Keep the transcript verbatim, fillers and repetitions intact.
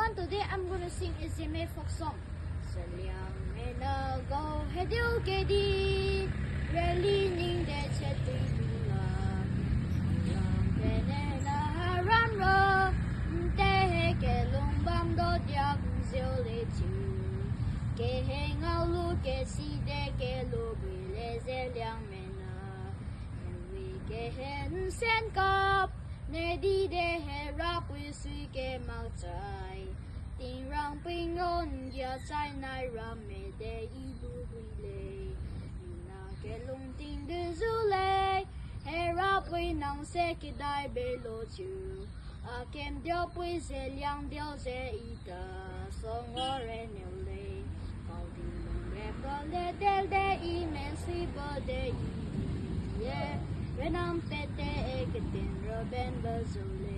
Today I'm gonna sing a Zeme folk song. Zeliang mena gao hediu kedi, rally ningde chatui lula. Zeliang mena haram ro, nte he kelung bamdo diak njiu le chiu. Keheng alu keside kelubui le Zeliang mena. Henwi kehen sen kap, nedi de Herapui sui ke makchai. Tingrangpui ngon gia chai nai ramme de i lubui le. Ina kelung tingdu zu le, Herapui nang se kidai belo chiu. Akem diaopui Zeliang diao ze ita, songore niu le. Paoding lungre pale telde i men suibo de i ye. Renam pete e keten raben bazu le.